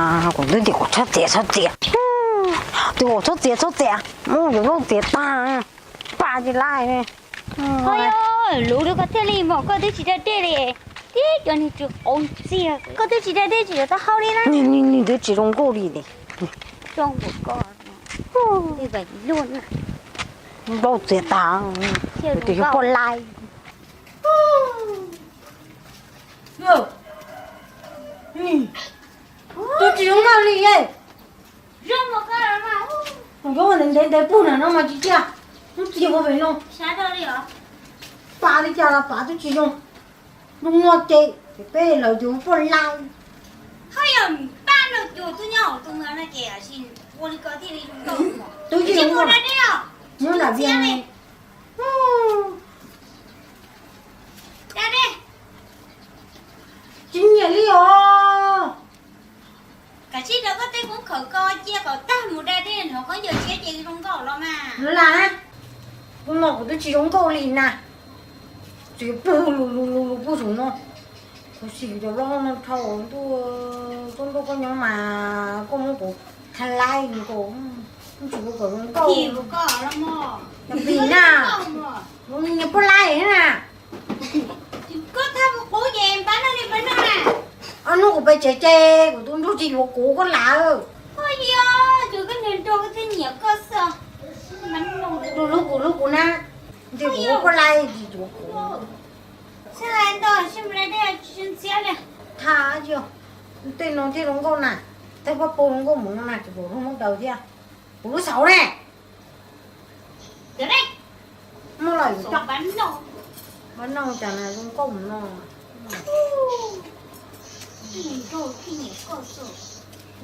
Kuv twb tias kuv txhob txiav txhob txiav, tias kuv txhob txiav txhob txiav, muab yuav luj txiav tag, pa tsis laij. Hos yog lub rau koj thiaj li mas koj twb tsis da dej li, tib cov niag tsw qauv ntxiag, koj twb tsis da dej tsis yuav tau hau li na. Nws twb tsis zoo nkauj li tiag. Zoo npaum koj, luj txiav tag, tias yog poj laib. Twb tsis zoo nkauj li. Kuv yuav ntev ntev pug na no mas tsis cia, hnub txiag ua pem no. Pav li cas los pav twb tsis zoo. Zoo no ces peb lawv tus poj laib. Hos yog pab no tus twb nyob hauv tus no ces ua li ko thiaj li zoo nkauj. Twb tsis zoo nkauj. Nyob nram Vias. Tsis nyiam li os. Kav tsij rau koj tej koob khawv ko cia kom tag mus da dej hnov khaub ncaws tshiab ces zoo nkauj los mas. Lam, kuv no kuv twb tsis zoo nkauj li na. Txiv pug lus lus lus lus pug saum no. Kuv sim cov loj no dhau ntuj, tub ntuj koj nyob mas koj muab kuv tha laij nkaus, tsis ua kom zoo nkauj. Pim na, niag poj laib na. Koj thaj mus qub ces npab noj li npab noj na. Ob hnub kuv pes tsev ces kuv tus nruj tsis yuav kuv koj lawm. Ua yog tus koj niag nraug koj thiaj nyiam koj xwb. Tus hlub kuv hlub kuv na, ntiag kuv ua koj laij tsis yuav kuv. Tha, tej no thiaj zoo nkauj na, tej pab pau zoo nkauj mus no na, kuv tus hlub muab daws thiab. Kuv lub xauv ne. Muab los yuav coj. Npab noj cas zoo nkauj mus no.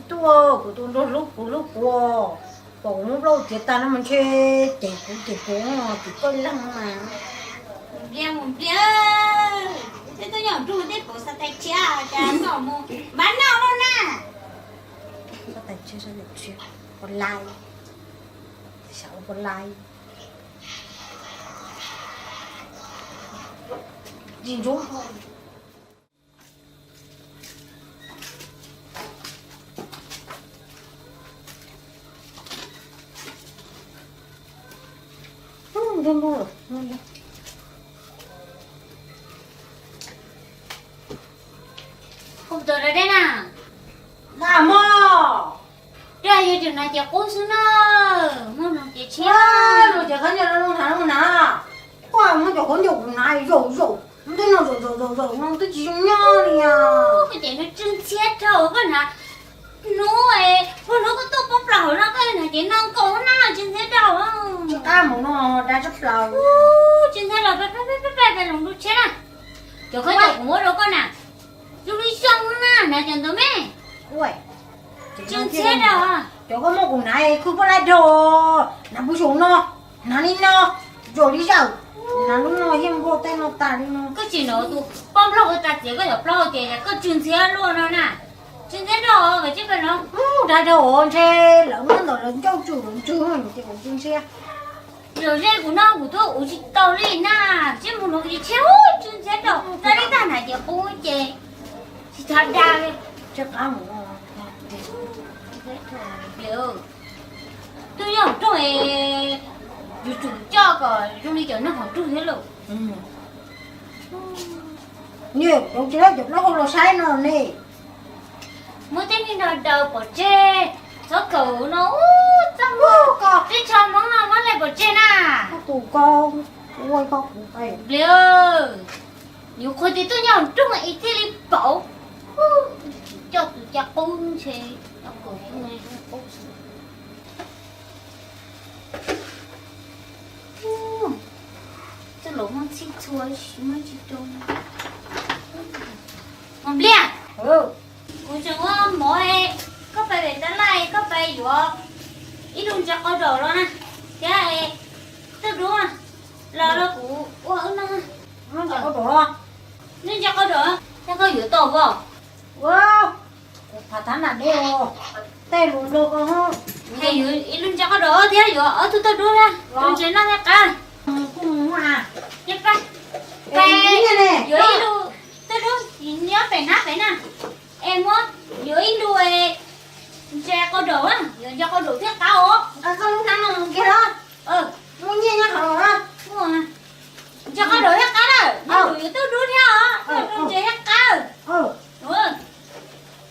Tuaj, kuv tus nraug hlub kuv hlub kuv, pom kuv muab plaub txiav tag no mas ntshe cem kuv cem kuv, cem koj leeg mas. Nplia mus nplia, tej tuaj nyob nruj tej pom xav tais tshiab cas noj mus npab noj loj na. Xav tais tshiab, xav tais tshiab, poj laib, xav ua poj laib. Tsis ntsuav. Kuv tus da dej na. Dab mog. Dab yuav tsum hnav ces qub xwb na. Muaj hnav ces tshiab. Luag ces khaub ncaws no hnav no hnav. Koj muab cov khaub ncaws kuv hnav zaum zaum, muab tej no zaum zaum zaum zaum no twb tsis zoo nyob li os. Koj ces no tsw ntxhiab rau koj hnav. Hnub, hnub koj tuaj poob plaws hauv no koj hnav ces no nkaus na tsw ntxhiab rau. Tsis qab mus no dab tshaj plaws. Tsw ntxhiab los peb peb peb peb peb los ntu tshiab na. Cov khaub ncaws kuv muab rau koj na. Zoo li zoo na, hnav cov ntawd me. Tsw ntxhiab rau. Cov koj muab kuv hnav khwb poj laib rau, hnav puag saum no, hnav li no, zaum li zawm, hnav lub no yeej npau tej no tas li no. Koj tsis hnov tus poj nplog ua tas txiav koj cov plaub hau tias koj tsw ntxhiab luaj no na. Tsw ntxhiab rau koj tsis pab no. Dag rau ntshe lawv muab ntawm lawv ncauj tsw lawv ntsw ces kuv tsw ntxhiab. Lawv ze kuv no kuv tuaj uv tsis tau li na, tsis mus no kuv tsis tshiab, tsw ntxhiab rau, txog li tag hnav ces qub ces tsis txhob dag li. Tsw qab mus. Twb nyob rooj, yuav tsum coj kom zoo li cov neeg hauv nruj thiab lauj. Niam, cov tsis laib cov plaub hau los saib no ne. Muab tej neeg nrog daws pov tseg, txhob kawm no, txhob muab tej tsho Hmoob no muab lawm pov tseg na. Koj tus koj, ua koj kuv qe. Npliag, yus qhua tis tuaj nyob nroog ib txij li pauv, coj tus ca qub ntshe, coj kaum qub. Txoj laus muaj txhij txhua, muaj tsis rau. Npliag, kuv tseem ua mov, koj pais pem tab laj, koj pais yuav ib lub ntsia qau daum los na, thiab tauj dub los rau kuv ua wb noj. Lub ntsia qau daum, thiab koj yuav tau pom. Kuv phav thab nam dej os, tej lus nrog koj. Yuav ib lub ntsia qau daum thiab yuav ob tug tauj dub na, lub ntsia noj thiab qab. Kuj mus a. Yuav ib lub tauj dub nyob pem nab pem na. Es muab, yuav ib lub Nco qau daum thiab qab os. Koj lub hnab no mus kiag los. Muaj nyiaj nyob hauv los. Nco qau daum thiab qab na, nco daum yuav twb dub thiab os, koj rau ntses thiab qab.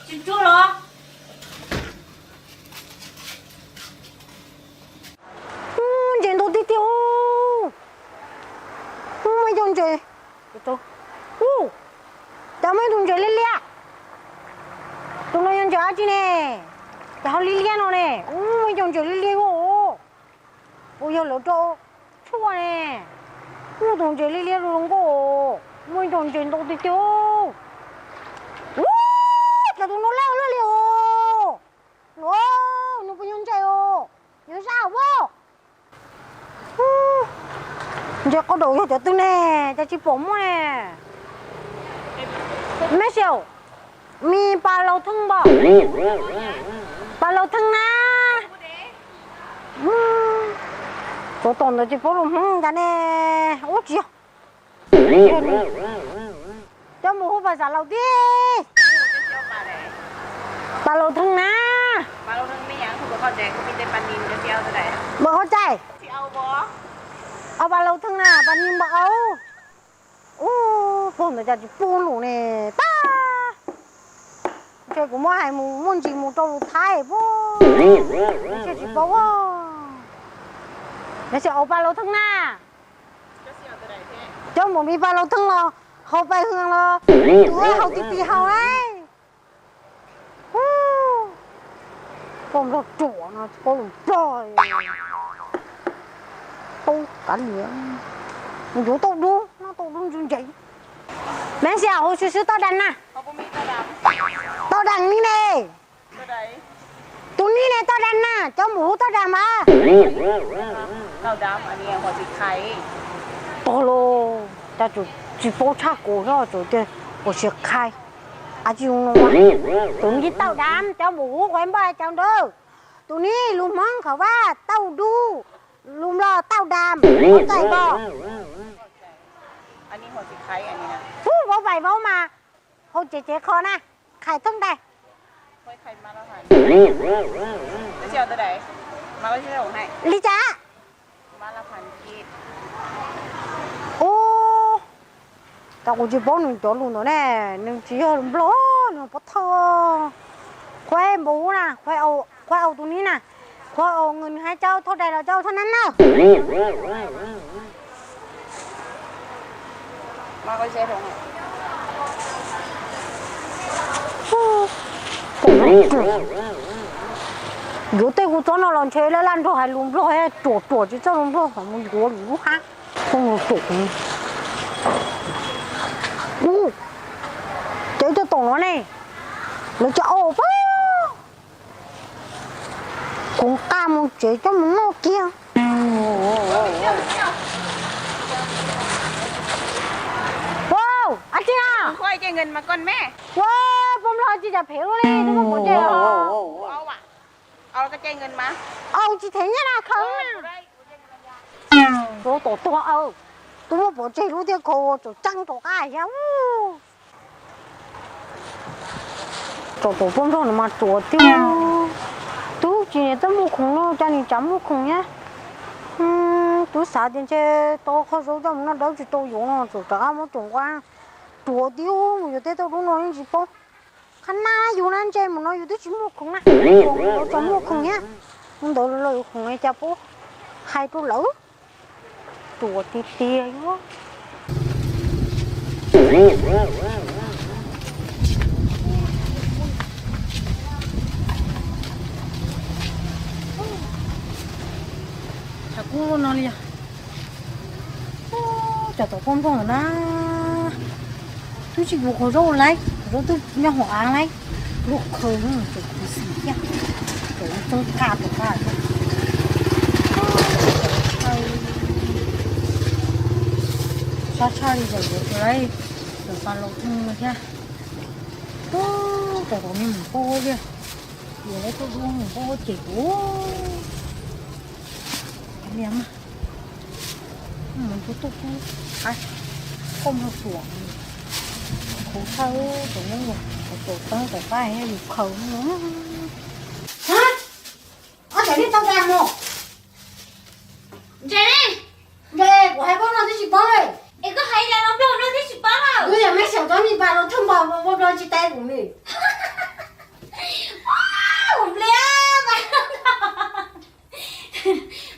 Tsis tsuag los. Ntses ntau tiag tiag. Muaj ib co ntses. Ub, cas muaj ib tug ntses liab liab. Tus no yog ntses dab tsi ne? Cas ho liab liab no ne? Ub, muaj ib co ntses liab liab os. Puas yog lawv rau tshuaj ne? Ub, tus ntses liab liab zoo zoo nkauj. Muaj ib co ntses ntau tiag tiag. Ub, cas tus no laj laj li os. Ua, nws puas yog ntses os? Yog zaj os. Ntses qau daum yog cov twg ne? Cas tsis pom muaj ne? Meb xiaum, mi pas laus theej npam? Pas laus theej na. Tsov tom ntawd tsis paub lus Hmoob cas ne. Ub, tsis yog. Cov mus hu pas xav laus tiag. Pas laus theej na. Npam qhov txaij. Au, pas laus theej na, pas nis npam au. Ub, pog ntawd cas tsis pub lus ne. Tag, ntshe kuv muab hais mus muaj ntsis mus rau lus Thaib pub. Ntshe tsis paub. Ntshe au pas laus theej na. Cov mus mi pas laus theej los haus pais hwv los, tus haus ti ti haus lauj. Poj nplog ruam no tsis paub lus nplog. Tau kav liam, yuav tau dub no tau dub ntse ntse. Meb xia hu sib sib toj dam na. Toj dam ni ne. Tus ni ne toj dam na, cov mus hu toj dam mas. Tog los, cas tsis paub tshaj kuv xwb, tsuas tias ua siab khai. Ab tsi zoo no, tus ni tau dam, cov mus hu qhuav npaj cov ntawd. Tus ni lus Hmoob khawv vaj tau dub, lus Nplog tau dam, paub txais npog. Ub, paub txais npog mas, hau tsev tsev qho na, khais thooj dais. Li cas? Ub, cas kuv tsis paub nws cov lus ntawd ne, nws tsis yog Nplog, nws pov thawj. Qhuav npau na, qhuav au tus ni na, qhuav au nws hais cau thoj dais los cau thoj nab na. Yuav tej kuv txob no los ntshe laj laj nrog hais lus Nplog, ruam ruam tsis txawj lus Nplog, mus yuav lus lub hab. Ub, ces cov tom no ne, lawv cov au pab. Kuv nqa mus tsev coj mus noj kiag. Ua, ab tsi na. Ua, poj nplog tsis cas phem ua li, twb muab pov tseg os. Au tsis them nyiaj na, khaws na. Rau tom tuag aw, twb muab pov tseg lub thiab khaws tseem ceeb rov qab thiab. Tsom tom poj nplog no mas ruam tiag. Twb tsis niam txawj muaj khoom no, cas nim tsav muaj khoom thiab. Twb xav tias ntshe tau qhov zaub coj mus noj dawb tsis tau yuav no, txawm rov qab muab tsom nqua. Ruam tiag, mus yuav tej tauj dub no yeej tsis paub. Qhov na yus na ntshe mus no yus twb tsis muaj khoom na. Tsom muaj khoom thiab. Hnub ntawd los yus khoom cas paub hais rau lawv. Ruam tiag tiag. Tshav kub no li. Cov tom poj nplog na, twb tsis yuav qhov zaub lawm, qhov zaub twb nyob hauv av lawm. Luag khaws tseem khuv xim thiab, tseem txeeb qaj rov qab thiab. Sab tshaj li tseem yuav rau lawm, tseem pas laus theej thiab. Tau tau me mus pab thiab, yuav lawv tuaj dub mus pab ces kuv liam mas. Mus tuaj tuaj kub, qab, koj muag tuam, khuv thawj tseem muab yus, tseem teeb tseem qab yus khaws no. Tau dag mus. Ntshe ne, ntshe kuv hais pab no twb tsis paub li. Es koj hais li no nplog no twb tsis paub lawm. Twb yog mej xyaum tau ni pas los thwj npog npog tsis tau kuv li. Ua nplia mas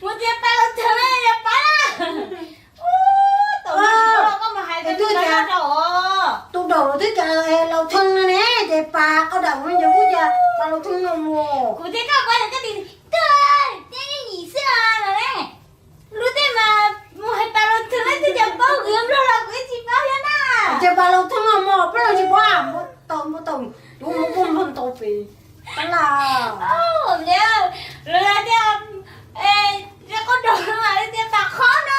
mus tias pas los thwj yog pab. Tus daum twb cas laus thwj no ne, ces pas qau daum no ces kuj cas pas laus thwj no mus. Kuv thiaj koj pab koj tias, koj tias yim xwb no ne. Lub tej mas mus hais pas laus thwj ne, twb cas paub, kuv yuav nplog los kuv yeej tsis paub thiab na. Ces pas laus thwj no mus, peb los tsis paub, muab tau muab tau, yuav mus kuj nplog ntau pem. Tab laj, lawv tias, qau daum no mas lawv tias pas khob no.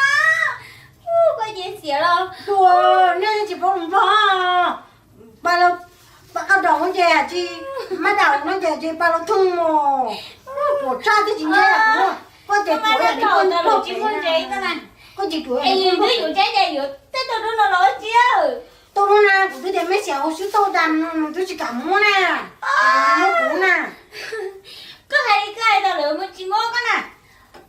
Koj ces xiam los. Tus nej tsis paub lus nplog. Pas, pas qau daum no ces tsis, mab daum no ces tsis pas laus thwj mus. Ruam tshaj twb tsis nyiam kuv, koj ces ruam yam li poj nplog pem. Koj ces ruam yam li poj nplog pem. Tej tau dub no los tsis, tau dub na, kuv twb tias mej xiam hauv xwb tau dag no nws twb tsis kam muab na. Muab kuv na. Koj hais li koj hais tau lawv mus tsis muab koj na.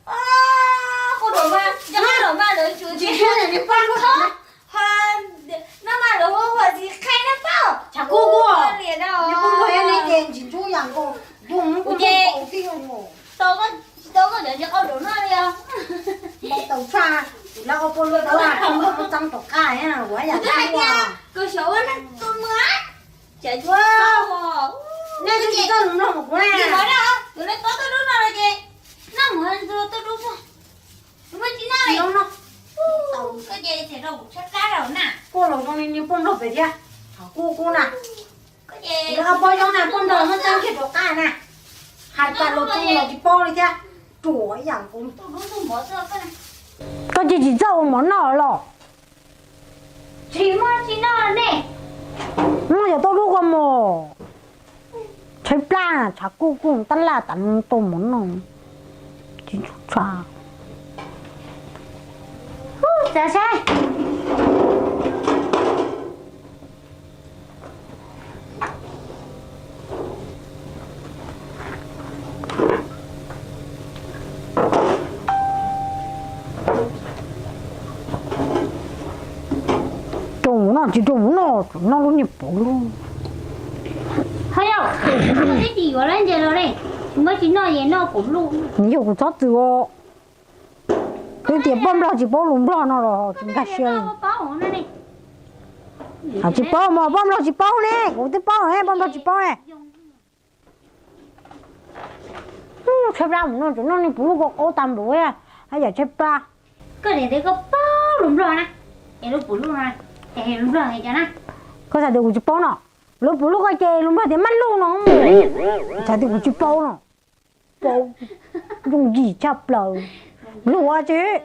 Qau daum mas, qau daum mas lawv tsis ntxub li poj nplog. No mas lawv hu ua txiv qhe na pab. Tshav kuj kuj, li poj nplog ne ces tsis ntxub yam nkaus, yus muab kuj ces tau, tsis tau koj cov ntsis qau daum no li os. Npau taus tshaj, kuv lawv ua poj nplog tau, poj nplog muab txeeb rov qab, ua yam kawg xyov ua neeg tus mus. Tsam ua, nej twb tsis txawj lus nplog mus kuv na. Tus no tau tau dub no los ces noj mus tau dub xwb. Muaj tsis noj li. Koj ces txhais rau kuv tshaib plab rau na. Koj los zoo li niag poj nplog pem thiab. Kuv kuj na. Koj ces, koj poj zoo na, poj nplog muab txeeb kiag rov qab na. Hais pas laus thwj los tsis paub li thiab. Ruam yam nkaus. Koj ces tsis txawj ua mov noj los? Tsis muaj tsis noj ne. Muaj yog tau dub koj mus. Tshaib plab, tshav kuj kuj tab laj tas tau mov noj. Tsis ntxub tshaj. Txav saib. Rau mus noj tsis rau mus noj, tsuas noj lub niag puv lub. Ho yog, twb tsis yuav lawm ntshe los ne, tsis muaj tsis noj es noj puv lub. Nws yog kuv txhob txwm os. Twb tias poj nplog tsis paub lus nplog no los tsis nkag siab li. Tsis paub mas poj nplog tsis paub ne, kuv twb paub ne, poj nplog tsis paub ne. Tshaib plab mus no tsuas noj niag puv lub koj qaub tag npaum, haj yam tshaib plab. Koj tias koj paub lus nplog na, es lub puv lub no, es lus nplog hais cas na? Koj xav tias kuv tsis paub no, lub puv lub koj ces lus nplog tias maj luj no. Xav tias kuv tsis paub no, paub yooj yim tshaj plaws. Luag tsis,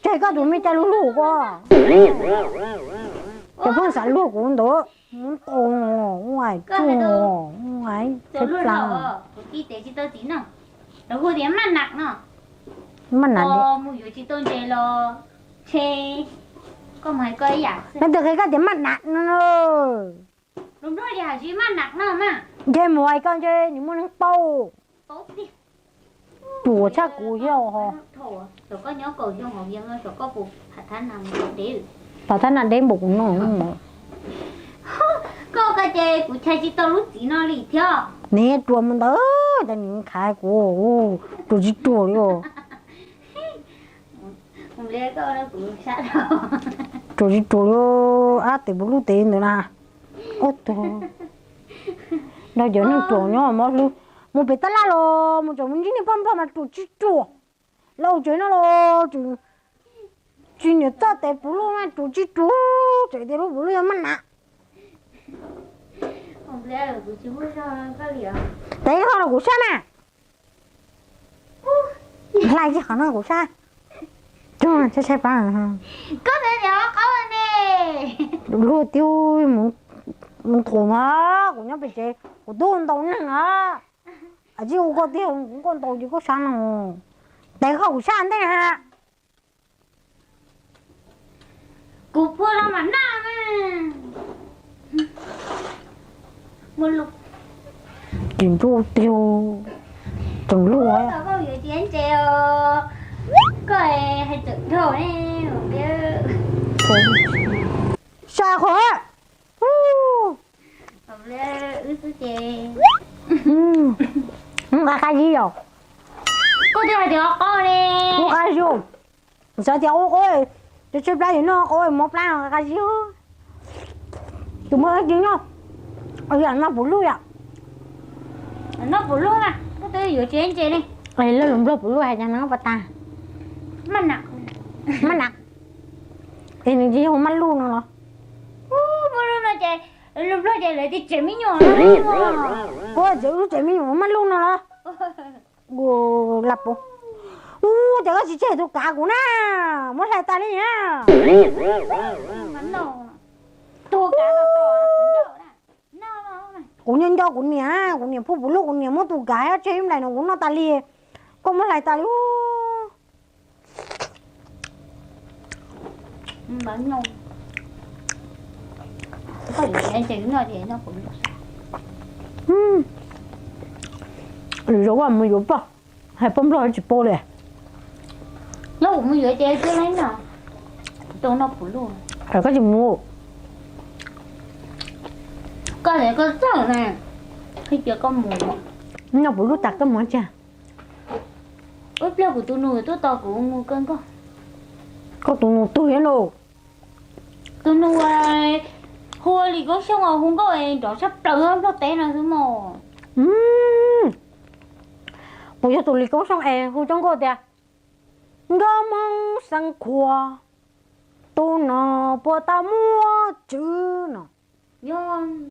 tseg koj tus me cas luag luag ko. Cov pheej xav luag kuv ntawd, muab tau, ua tsuj, ua tshaib plab. Lawv hu tias maj nam no. Maj nam, mus yuav tsis tau ntses los ntshe koj mus hais koj ib yam xwb. Leej twg qhia koj tias maj nam no? Lus nplog ces hais tias maj nam no mas. Ntshe mus hais koj ntshe nws muaj neeg paub. Ruam tshaj kuv thiab ho. Pam thab nas deb npaum kuv no. Koj ces kuv txhais tsis tau lub txiv no li thiab. Neb ruam mus ntawd, cas nws khav kuv, ruam tsis ruam li os. Ruam tsis ruam li, ab tes puv lub tes ntawd na. Ob tug, nrog cov neeg ruam nyob mob hlwb, mus pem tab laj los mus tseem mus ntsib niag poj nplog mas ruam tsis ruam. Los tsev no los tsis niam txoj tes puv lub mas ruam tsis ruam, tseem tias lub puv lub yog maj nam. Tes kho los kuv sab na. Hlais tsis qhov no kuv sab. Saib saib pab. Luag tiag, mus thaum no kuv nyob pem tsev kuv twb ua ntau neeg na. Tsis ua koj tiag, kuv ua ntau ces koj sab no. Tes kho kuv sab ntej na. Kuv phua los mas naj. Tsis ntsuj tiag. Tseem luj. Koj yuav txiv ntses os, koj hais tseem dhau ne. Sa qhov. Nqa qab zib yom. Koj twb hais tias qab ne. Nqa qab zib. Xav tias ua qab, tus tshaib plab yuav noj qab, mov plab nqa qab zib. Tus muaj dab tsi noj, yam noj puv luj yom. Noj puv luj na, koj twb yuav txiv ntses ne. Lawv lus Nplog puv luj hais cas no pas tas. Maj nam. Maj nam. Es nws tsis yog maj luj no los? Maj luj no ces, lus Nplog ces lawv tias tsev me nyuam. Kuv tsev, lub tsev me nyuam maj luj no los? Ua la puv. Ua cas koj tsis tseg tus kav kuv na, muab hlais tas li na. Kuv nyob nco kuv niam, kuv niam pub puv luj, kuv niam muab tus kav tseg ib nplais no kuv noj tas li. Koj muab hlais tas li. Lwm zaus koj mus yuav poj, hais poj nplog tsis paub li. Lub kuv mus yuav ces twb leej no, tau noj puv luj. Koj tsis mus. Koj tias koj txawj na, qhib cia koj mus. Noj puv luj tas koj mus tsa. Ib pliag kuv tus nus tuaj tos kuv mus kawg nkaus. Koj tus nus twg thiab no? Tus nus hu ua Lis Koob Xyooj es hu nkauj es nrov tshaj plaws nplog teb no xwb mog. Puas yog tus Lis Koob Xyooj es hu coob nkauj tias, Nkauj Hmoob xeeb khuab, tus no puas tau muaj tswv no? Yog,